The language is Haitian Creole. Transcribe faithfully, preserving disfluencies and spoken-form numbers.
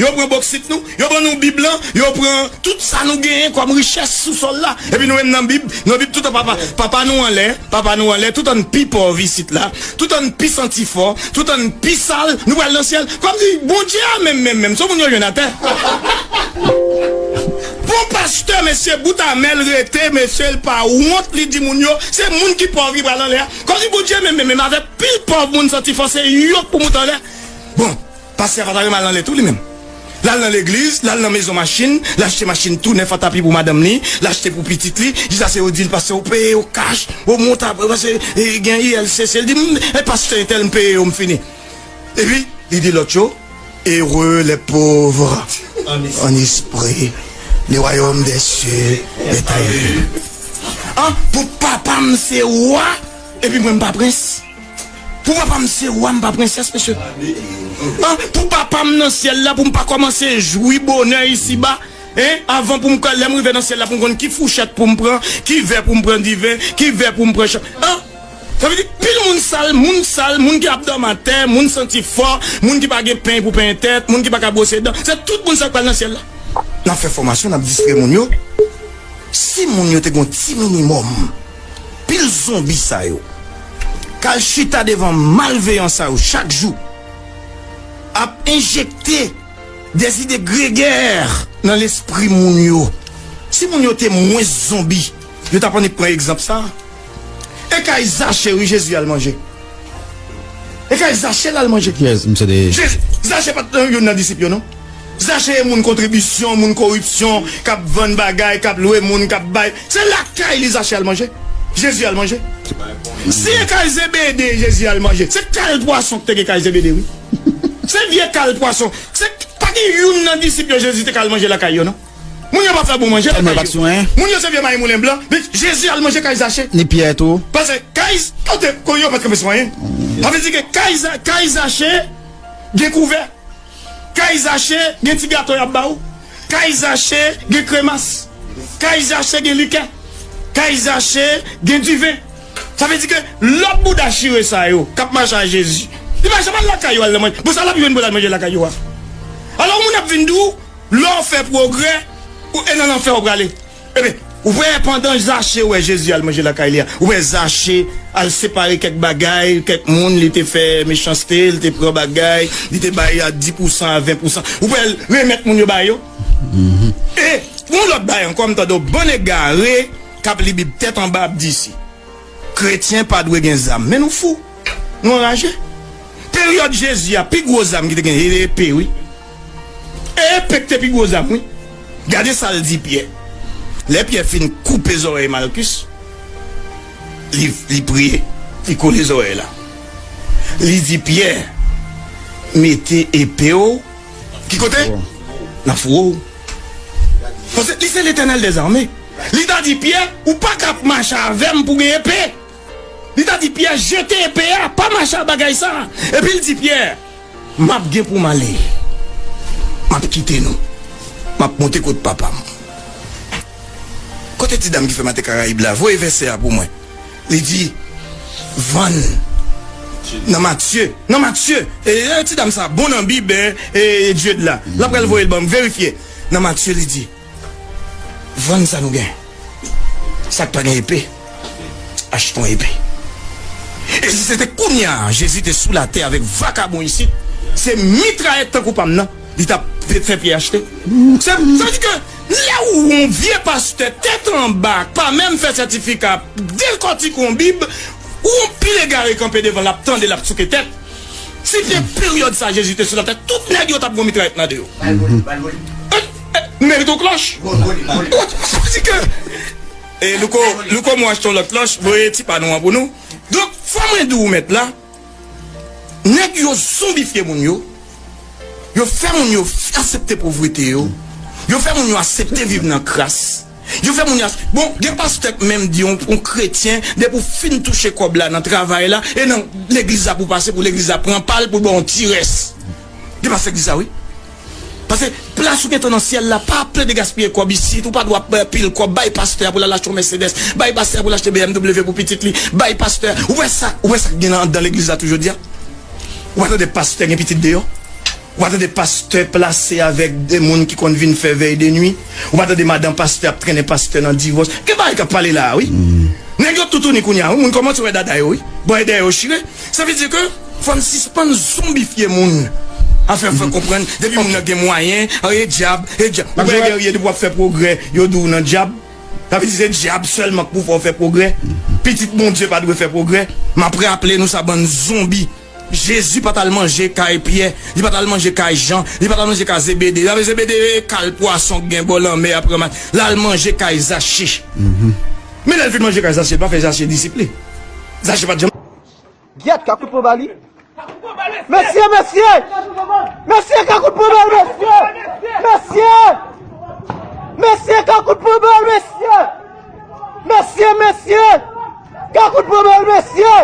Yo pran boksit nou, yo pran nou Bib lan, yo pran tout sa nou genyen kòm richès sou sòl la. Epi nou menm nan Bib, nan Bib tout an papa, papa nou anlè, papa nou anlè, tout an pi pòv isit la, tout an pi santi fò, tout an pi sal, nou pral nan syèl. Kòmsi Bondye a menm, menm, menm, se moun yo jwenn atè. Bon pastè, mesye, bout amè l rete, mesye, l pa wont, li di moun yo, se moun ki pòv ki pral anlè a. Kòmsi Bondye menm, menm, menm, avèk pil pòv moun santi fò, se yo k pou moute anlè. Bon, pastè a pa ta renmen al anlè tou li menm. L al nan legliz, l al nan mezon machin, l achte machin tou nèf an tapi pou madanm li, l achte pou pitit li, jis ase yo di l, pastè, ou peye yo kach, ou monta, pase, e, gen I L C C, l di, "M, e pastè entèl, m peye yo, m fini." Epi, li di lòt yo, "Heureux les pauvres en esprit, le royaume des cieux est à eux." An, pou papa m se wa, epi mwen m pa prens. Pou papa m se wa, m pa prensès, mesye. An, pou papa m nan syèl la, pou m pa kòmanse jwi bonè isiba, en, avan pou m, lè m rive nan syèl la, pou m konn ki fouchèt pou m pran, ki vè pou m pran diven, ki vè pou m pran chan. An, sa vle di, pil moun sal, moun sal, moun ki ap dòmi atè, moun santi fò, moun ki pa gen peny pou penyen tèt, moun ki pa ka bwose dan. Se tout moun sa k pral nan syèl la. N ap fè fòmasyon, n ap distrè moun yo. Si moun yo te gon ti minimòm, pil zonbi sa yo, k al chita devan malveyan sa yo chak jou, ap enjekte des idées grégaires nan lespri moun yo. Si moun yo te mwens zonbi, yo t ap annik pran egzanp sa. E kay Zache, wi, Jezi al manje. E kay Zache l al manje. Kiyès misye te ye? Jezi, Zache pa t nan youn nan disip yo, non. Zache e moun kontribisyon, moun koripsyon, k ap vann bagay, k ap lwe moun, k ap bay. Se lakay li Zache al manje. Jezi al manje. Si e kay Zebede Jezi al manje, se kal pwason ki te gen kay Zebede, wi. Se vye kal pwason. Se pa gen youn nan disip yo Jezi te ka al manje lakay yo, non. Moun yo pa fè bon manje lakay yo. Moun yo se vye mayi moulen blan. Men Jezi al manje kay Zache. Ni Pyè tou. Paske kay, kote, kote yo pa t kanpe sou anyen. Sa vle di ke kay Za-, kay Zache gen kouvè. Kay Zache gen ti gato y ap ba ou. Kay Zache gen kremas. Kay Zache gen likè. Kay Zache gen diven. Sa vle di ke lòt bouda chire sa yo k ap mache a Jezi, li pa janm al lakay yo al nan manje. Bon, sa l ap jwenn pou l al manje lakay yo a? Alò, moun ap vin di w, lè w fè pwogrè, ou, e nan lanfè w prale. Ebyen, ou wè, pandan Zache wè Jezi al manje lakay li a, ou wè Zache al separe kèk bagay, kèk moun, li te fè mechanste, li te pran bagay, li te bay a dis pousan, a ven pousan. Ou wè l remèt moun yo ba yo. E yon lòt bagay ankò, m tande yon bann egare k ap li Bib tèt anba ap di si kretyen pa dwe gen zam. Men nou fou. Nou anraje. Peryòd Jezi a, pi gwo zam ki te gen, se te epe, wi. E epe ki te pi gwo zam, wi. Gade sa l di Pyè. Lè Pyè fin koupe zòrèy Malkis, li, li priye, li kole zòrèy la. Li di Pyè, mete epe w ki kote? Nan fouwo w. Paske li se Letènèl dèzame. Li ta di Pyè, ou pa ka ap mache avè m pou gen epe. Li ta di Pyè, jete epe a, pa mache ak bagay sa. Epi l di Pyè, m ap gen pou m ale. M ap kite nou. M ap monte kot papa m. Kote ti dam ki fè maten Karayib la? Voye vèsè a pou mwen. Li di, vann nan Matye. Nan Matye. E, e, ti dam sa bon nan Bib, e, e, Dye la. L ap pral voye l ban m, verifye. Nan Matye, li di, vann sa nou gen. Sa k pa gen epe, achte yon epe. E si se te kounye a Jezi te sou latè avèk vakabon isit, se mitrayèt tankou pa m nan li t ap fè Pyè achte. Se, sa vle di ke lè ou yon vye pastè tèt anba, k pa menm fè sètifika, dekòtike yon Bib, ou yon pil egare kanpe devan l ap tande, l ap souke tèt. Si te peryòd sa Jezi te sou latè, tout nèg yo t ap gon mitrayèt nan de yo. Ba l vole, ba l vole. E, e, nou merite yon klòch. Vole, vole, vole. Ou, ou di ke, e, Louko, Louko, mwen achte yon lòt klòch, voye ti pa nou an pou nou. Donk, fò mwen di w, mèt la, nèg yo zonbifye moun yo, yo fè moun yo f-, aksepte povrete yo, yo fè moun yo aksepte viv nan kras. Yo fè moun yo ach-, bon, gen pastè k menm di yon, yon kretyen, depi w fin touche kòb la nan travay la, e nan legliz la pou w pase, pou legliz la pran pa l, pou l ba w yon ti rès. Gen pastè k di sa, wi. Paske plas ou gentan nan syèl la, pa plede gaspiye kòb isit, ou pa dwe ap, eh, pile kòb, bay pastè a pou l al achte yon Mercedes, bay pastè a pou l achte B M W pou pitit li, bay pastè a. Ou wè sa, ou wè sa k gen anndan legliz la tou jodi a? Ou pa tande pastè gen pitit deyò? Ou pa tande pastè plase avèk de moun ki konn vin fè vèy de nwi. Ou pa tande madanm pastè ap trennen pastè nan divòs. Gen bagay k ap pale la a, wi. Nèg yo toutouni kounye a, wi. Moun kòmanse wè dada yo, wi. Bò e dèyè yo chire. Sa vle di ke fò n sispann zonbifye moun. Afè fè konprann, depi moun nan gen mwayen, an e dyab, e dyab. Ou wè gen rye depi w ap fè pwogrè, yo di w nan dyab. Sa vle di se dyab sèlman k pou fè w fè pwogrè. Pitit Bondye pa dwe fè pwogrè. M ap raple nou sa, bann zonbi. Jezi pa t al manje kay Pyè, li pa t al manje kay Jan, li pa t al manje kay Zebede. Zebede e kal pwason k gen bò lanmè a pran mal. L al manje kay Zache. Men lè l fin manje kay Zache, l pa fè Zache disip li. Zache pa t janm. Gyèt, Kakout pran bal li. Mesye, mesye! Mesye, Kakout pran bal, mesye! Mesye! Mesye, Kakout pran bal, mesye! Mesye, mesye! Kakout pran bal, mesye!